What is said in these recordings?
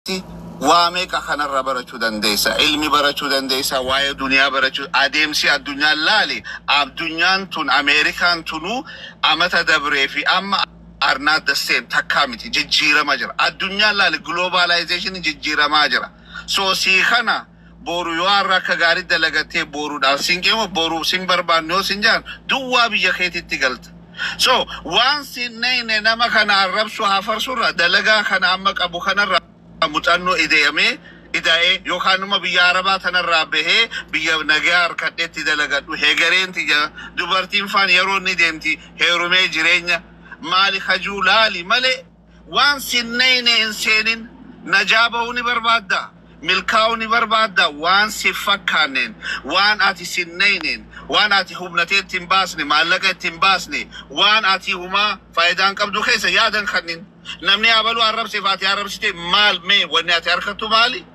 Waa meeqa kanarraa barachuu dandeessa? Ilmi barachuu dandeessa, waa'ee duniyaa barachuu, adeemsi addunyaan laali. Addunyaan tun, Ameerikaan tunuu amata dabree fi amma are not the same, takkaa miti, jijjiirama jira. Addunyaan laali, globalization jijjiiramaa jira. So sii kana boru yoo har'a akka gaarii dalagattee, boruudhaaf sin qeema, boru sin barbaannu yoo sin jaan, duwwaa biyya keetitti galta. So waan sin neyne nama kana arrabsu hafarsurra, dalagaa kana amma qabu kanarra muuxannoo ida'amee ida'ee, yookaan immoo biyya arabaa tanarraa bahee biyya nagaa harkadheetti dalagadhu, heegareen tiyya dubartiin faan yeroo inni deemti heerumee jireenya maali hajuu laali malee, waan sinneyne hin seenin. Najaa bahuu ni barbaadda, milkaa'uu ni barbaadda, waan si fakkaanneen, waan ati sinneyneen, waan ati humnatee ittiin baasne, maallaqa ittiin baasne, waan ati humaa faayidaan qabdu keessa yaadan kannin. Namni abaluu arrabseef ati arrabsite maal mee? Wanni ati harkattu maali?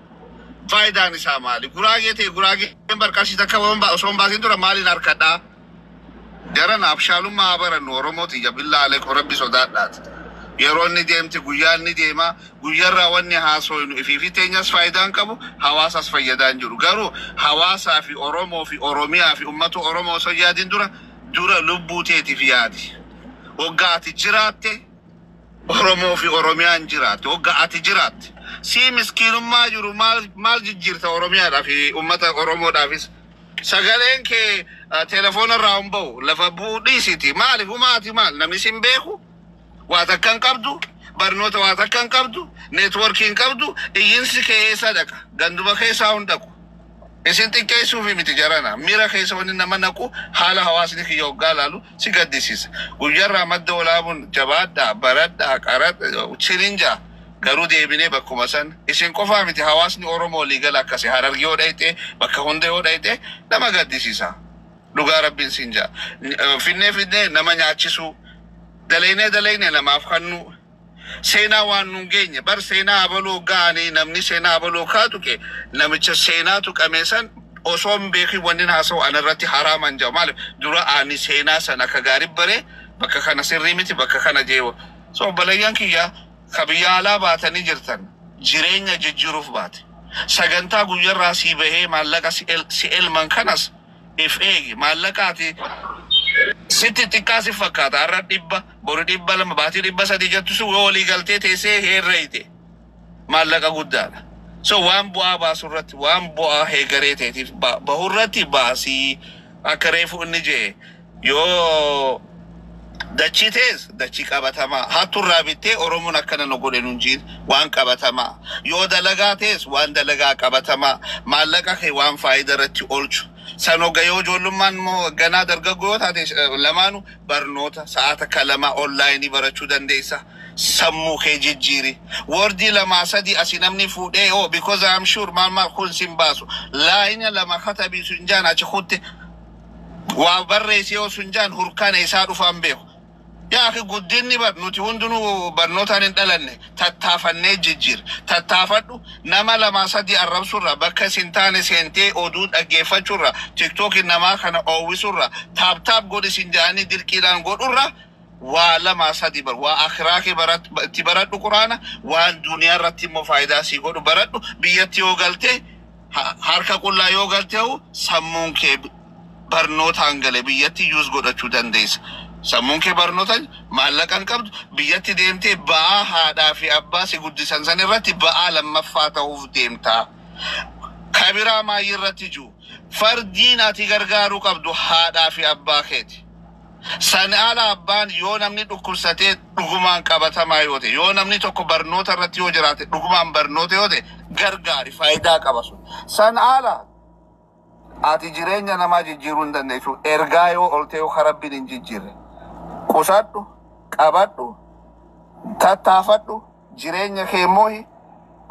Faayidaan isaa maali? Guraagee ta'e, guraageen barqarshii takka osoo hin baasin dura maaliin harkadhaa? Jaran abshaalummaa haa barannu. Oromooti jabillaa aleekum, rabbi sodaadhaati. Yeroo inni deemti, guyyaa inni deema, guyyarraa wanni haasoynu ifii fi teenyas faayidaan qabu, hawaasas fayyadaan jiru. Garuu hawaasaa fi Oromoo fi Oromiyaa fi ummata Oromoo osoo yaadin dura dura lubbuu teetiif yaadi. Waggaa ati jiraatte Oromoo fi Oromiyaan jiraatte. Waggaa ati jiraatte. Sii miskiinummaa jiru maal maal jijjiirta Oromiyaadhaa fi ummata Oromoodhaafis? Sagaleen kee telefoona irraa hin bahu, lafa bu'uu dhiisiti. Maaliif humaati maal namni sin beeku? Waa takka hin qabdu, barnoota waa takka hin qabdu, networkii hin qabdu, iyyinsi kee eessa dhaqa? Ganduma keessaa hin dhaqu. Isin xiqqeessuufi miti jarana. Miira keessa wanni nama naqu haala hawaasni kiyya hoggaa laalu si gaddisiisa. Guyyarraa madda olaabuun jabaadhaa, baradhaa, qaradha, chirinjaa. Garuu deebinee bakkuma san isin qofaa miti, hawaasni Oromoo waliigala akkasi. Harargee yoo dhayxe, bakka hunda yoo dhayxe, nama gaddisiisa. Dhugaa rabbiin siin jaa. Finnee finnee nama nyaachisuu, dalaynee dalaynee namaaf kannuu. Seenaa waan nun geenye bar, seenaa abaluu ga'anii namni seenaa abaluu kaatuqe, namicha seenaa tuqame san osoo hin beekin wanni haasa'u anarratti haraaman jedhu. Maaliif dura ani seenaa san akka gaarii bare, bakka kana sirrii miti, bakka kana jeewa. So obboleeyyan kiyya ka biyya alaa baatanii jirtan, jireenya jijjiiruuf baate. Sagantaa guyyarraa sii bahee maallaqa si elman kanas if eegi. Maallaqa ati sitti xiqqaa si fakkaata, har'a 100, boru 200, baatii 300 jettu sun yoo walii galtee teessee herreeyte maallaqa guddaadha. So waan bu'aa baasu irratti, waan bu'aa heegaree ta'eetiif bahu irratti baasii. Akka reefu inni jee, yoo dachii ta'es dachii qabatamaa hatturraa bittee Oromoon akkana nu godhe nun jiin, waan qabatamaa. Yoo dalagaa ta'es waan dalagaa qabatamaa, maallaqa kee waan faayidaa irratti oolchu. San hogga yoo ijoollummaan immoo ganaa dargaggoo yoo taate, lamaanu barnoota sa'aata akka lama onlineii barachuu dandeessa. Sammuu kee jijjiiri. Wordii lamaa sadi asi namni fuudhee, oh, because I'm sure maal maal kun sin baasu. Laayina lama katabii sun jaan, achi kutte waa barreessi yoo sun jaan, hurkaan isaa dhufaan beeku. Yaa akhi, guddinni bar nuti hundinuu barnootaan hin dhalanne, tattaafannee jijjiir. Tattaafadhu. Nama lama sadi arrabsurra, bakka isin taane seentee oduu dhaggeeffachuurra, TikTokin namaa kana oowwisurra, tap tap godhi isin jedhanii dirqiidhaan godhurra, waa lama sadi bar, waa akiraa kee itti baradhu, quraana, waan duniyaa irratti immoo faayidaa sii godhu baradhu. Biyyatti yoo galte, harka qullaa yoo galte, hoo sammuun kee barnootaan gale biyyatti use godhachuu dandeessa. Sammuun kee barnootaan, maallaqa hin qabdu, biyyatti deemtee ba'aa haadhaa fi abbaa si guddisan san irratti ba'aa lammaffaa ta'uuf deemta. Kabiraa maayii irratti jiru. Fardiin ati gargaaruu qabdu haadhaa fi abbaa keeti. San ala abbaan yoo namni dhukkubsatee dhugumaan qabatamaa yoo ta'e, yoo namni tokko barnoota irratti yoo jiraate, dhugumaan barnoota yoo ta'e, gargaari, faayidaa qaba sun. San ala ati jireenya namaa jijjiiruu hin dandeessu. Ergaa yoo oltee yoo rabbiin hin jijjiirre. Qusadhu, qabadhu, tattaafadhu, jireenya kee moohi.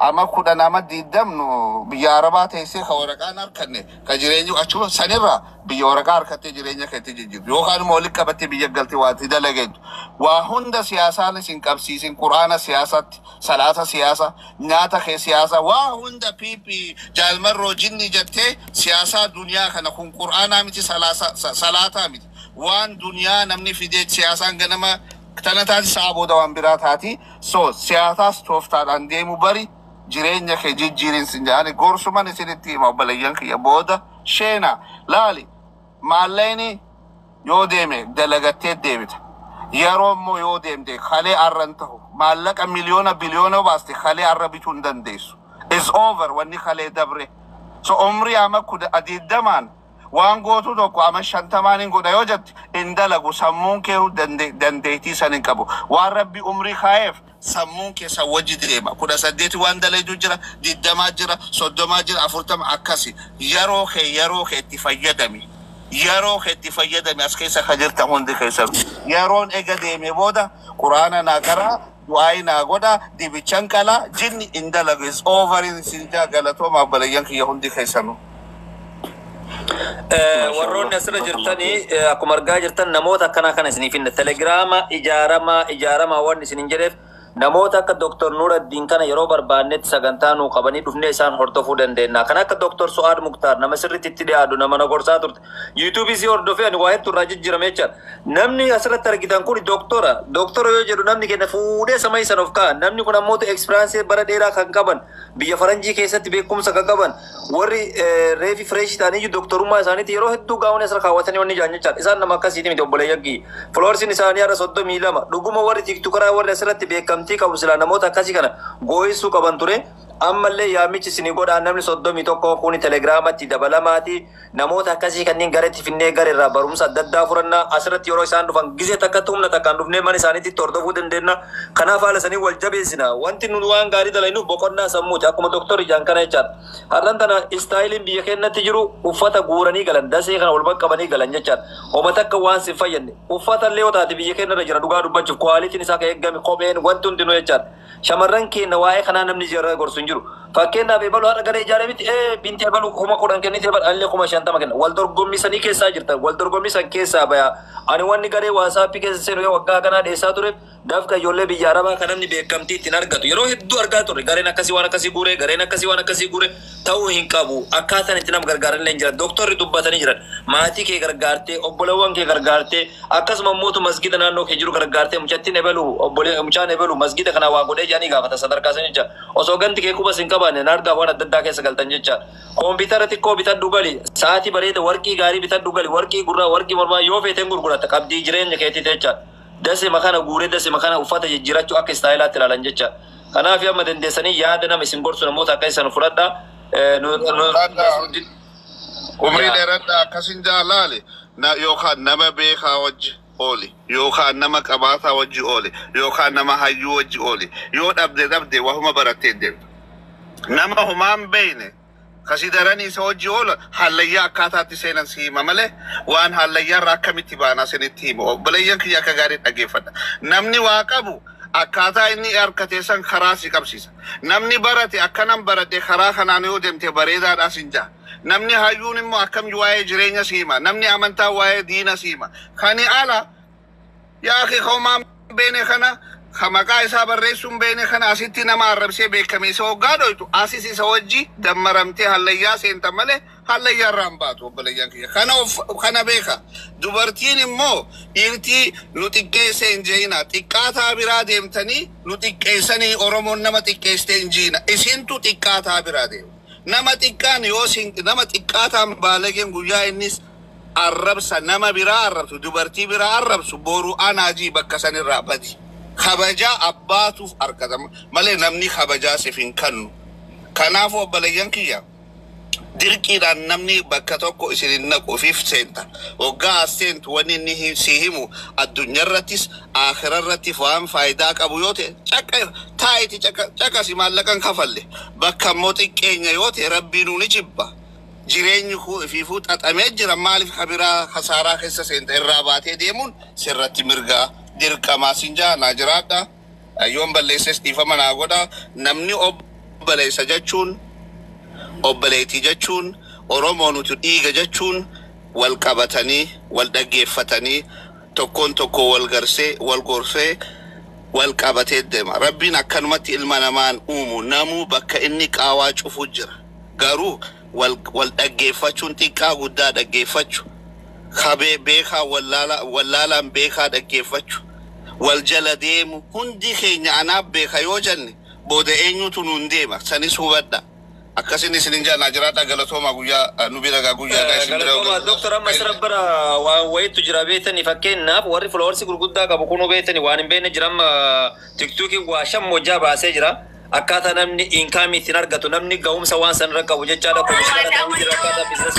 Ama 10 ama 20 biyya arabaa teessee ka waraqaan harkanne ka jireenyi achuma sanirraa, biyya waraqaa harkattee jireenya keetti jijjiirtu yookaan immoo walitti qabattee biyya galtee waa itti dalageettu. Waa hunda siyaasaanis hin qabsiisin, quraana siyaasatti, salaata siyaasa, nyaata kee siyaasa, waa hunda piipi jaalmarroo jinni jettee siyaasaa duniyaa kana. Kun quraanaa miti, salaataa miti. Waan duniyaa namni fidee siyaasaan ganama tana taati, sa'a booda waan biraa taati. So siyaasaas tooftaadhaan deemu bari. Jireenya kee jijjiirin sin jedhani gorsuman isinitti hima obboleeyyan kiyya booda sheena laali maallaqni yoo deeme dalagattee deebita. Yeroo immoo yoo deemte kalee arran ta'u maallaqa miliyoona biliyoona baaste kalee arra bituu hin dandeessu. Is over wanni kalee dabre. So umrii ama 20n waan gootu tokko ama 50n hin godha yoo jette hin dalagu sammuun kee dandeettii san hin qabu. Waan rabbi umrii kaayeef sammuun kee san wajji deema. 18 waan dalagu jira, 20 jira, 30 jira, 40 akkasi. Yeroo kee itti fayyadami. Yeroo kee itti fayyadami as keessa ka jirtan hundi keessan. Yeroon ega deeme booda quraana naa qaraa, du'aayi naa godha, dibichan qalaa, jinni hin dalagu. Is over sin jaa galatooma obboleeyyan kiyya hundi keessanuu. Warroonni asirra jirtanii akkuma argaa jirtan namoota akkanaa kana isiniif hinna telegiraama ijaaramaa ijaaramaa waan isinin jedheef namoota akka Dr. Nuraddiin kana yeroo barbaannetti sagantaa nuu qabanii dhufnee isaan hordofuu dandeenya. Kan akka Dr. Su'aad Muktaar nama sirriitti itti dhiyaatu nama na gorsaa turte. Yuutuubii si hordofee ani waa hedduu irraa jijjiirame jechaadha. Namni asirratti argitan kun doktora. Doktora yoo jedhu namni keenya fuudhee samii sana of kaa'a. Namni kun ammoo experience bara dheeraa kan qaban biyya faranjii keessatti beekumsa kan qaban warri reefi fresh ta'anii doktorummaa isaaniitti yeroo hedduu gaa'oon asirra kaawwatanii wanni jaan jechaadha. Isaan nama akkasiiti miti obboleeyyan kiyya. Followersiin isaanii har'a 32. Dhuguma warri tiktookaraa warri asirratti beekamtii qabu silaa namoota akkasii kana goo'isuu qaban ture. Ammallee yaamichi isinii godhaa namni 31 kuni telegiraamatti dabalamaati. Namoota akkasii kanneen gareetti finnee gara irraa barumsa adda addaa furannaa asirratti yeroo isaan dhufan gizee takkatti humna takkaan dhufnee mana isaaniitti hordofuu dandeenya. Kanaaf haala sanii wal jabeessina. Wanti nu waan gaarii dalaynuuf boqonnaa sammuuti akkuma doktorri jaan kana jechaadha. Har'an tana istaayiliin biyya keenyatti jiru uffata guuranii galan dasee kana wal qaqqabanii galan jechaadha. Homa takka waan sin fayyadne uffata illee yoo taate biyya keenya irra jira dhugaa dubbachuuf qualityn isaa kan eegame kopheen wanti hundinuu jechaadha. Shamarran keenya waa'ee kanaa namni jira gorsu hin jiru. Fakkeenyaaf ebalu har'a gara ijaaree miti binti ebalu 10,000 kennite ebalu anillee 50,000 kenna. Wal dorgommii sanii keessaa jirta. Wal dorgommii san keessaa baya. Ani wanni garee waasaappii keessa seenu yoo waggaa kanaa dheessaa ture dafqa ijoollee biyya arabaa kan namni beekamtii ittiin argatu. Yeroo hedduu argaa turre gareen akkasii waan akkasii guuree gareen akkasii waan akkasii guuree ta'uu hin qabu. Akkaataan itti nama gargaaran illee hin jiran. Dooktorri dubbatanii jiran. Maatii kee gargaartee obbolawwan kee gargaartee akkasuma immoo masgida naannoo kee jiru gargaartee mucattiin ebalu obbolee mucaan ebalu masgida kana waa godhee jedhanii gaafata sadarkaa san jecha. Osoo ganti kee qubas hin qabaanne naargaa waan adda addaa keessa galtan jecha. Koompitara xiqqoo bitadhu gali sa'aatii bareeda warqii gaarii bitadhu gali warqii gurraa warqii mormaa yoo feeteen gurguratta qabdii jireenya keetii jecha. Dasee makana guuree dasee makana uffata jijjiirachuu akka istaayilaatti ilaalan jecha. Kanaaf amma dandeessanii yaada nama isin gorsu namoota akka isan fudhadha. Umrii dheeradhaa akkasin jaalaale yookaan nama beekaa wajji ooli yookaan nama qabaataa wajji ooli yookaan nama hayyuu wajji ooli yoo dhabde dhabde wahuma barattee deemtu. Nama humaan beeyne kasi daranii isa wajji oola hallayyaa akkaataatti seenan si hima malee waan hallayyaarra akkamitti baanaa sinitti hima obboleeyyan kiyya akka gaarii dhaggeeffadha. Namni waa qabu akkaataa inni harkatee san karaa si qabsiisa. Namni barate akkanan baradhe karaa kanaan yoo deemte bareedaadhaa sin jaha. Namni hayyuun immoo akkam waa'ee jireenya si hima. Namni amantaa waa'ee diina si hima. Kani ala yaa akhi homaan beene kana ka maqaa isaa barreessuun beene kana asitti nama arrabsee beekame isa hoggaa dhoytu asis isa wajji dammaramtee hallayyaa seenta malee hallayyaa irraa hin baatu obboleeyyan kiyya. Kana of kana beeka. Dubartiin immoo dhiirtii nu xiqqeesse hin jeeyina. Xiqqaataa biraa deemtanii nu xiqqeessanii Oromoon nama xiqqeessite hin jiina. Isintu xiqqaataa biraa deema. Nama xiqqaan yoo sin nama xiqqaataan baalageen guyyaa innis arrabsa nama biraa arrabsu dubartii biraa arrabsu boru anaajii bakka sanirraa badi. Kabajaa abbaatuuf argatama malee namni kabajaa siif hin kennu. Kanaafuu obboleeyyan kiyya dirqiidhaan namni bakka tokko isin hin naqu ofiif seenta. Hoggaa as seentu wanni inni si himu addunyaarrattis aakhirarratti waan faayidaa qabu yoo ta'e caqa taa'iti caqasi maallaqan kafalle bakka immoo xiqqeenya yoo ta'e rabbiinuu ni jibba. Jireenyi koo ifiifuu xaxamee jira maaliif kabiraa kasaaraa keessa seenta irraa baatee deemuun sirratti mirgaa dirqamaa sin jaa naa jiraadha. Yoon balleesses dhiifama naa godha. Namni obboleessa jechuun obboleettii jechuun Oromoo nuti dhiiga jechuun wal qabatanii wal dhaggeeffatanii tokkoon tokko wal garsee wal gorsee wal qabatee deema. Rabbiin akkanumatti ilma namaan uumu namuu bakka inni qaawaa cufu jira. Garuu wal dhaggeeffachuun xiqqaa guddaa dhaggeeffachuu kabee beekaa wallaalaan beekaa dhaggeeffachuu wal jala deemu hundi keenya anaaf beeka yoo jenne Booda eenyutu nuun deema, sanis hubadha. Akkasin isinin jaallaa jiraadha. Galatooma. Guyyaa nu bira gaa, guyyaa gaa isin bira. Galatooma, Doktor. Amma asirra bara waan wayitu jira beetani. Fakkeenyaaf warri followersi gurguddaa qabu kunuu beetani waan hin beekne jira. Amma TikTokiin waa shan mojjaa baasee jira. Akkaataa namni income ittiin argatu, namni ga'umsa waan sanarra qabu jechaadha. Komishinara ta'uu jira, akkaataa business.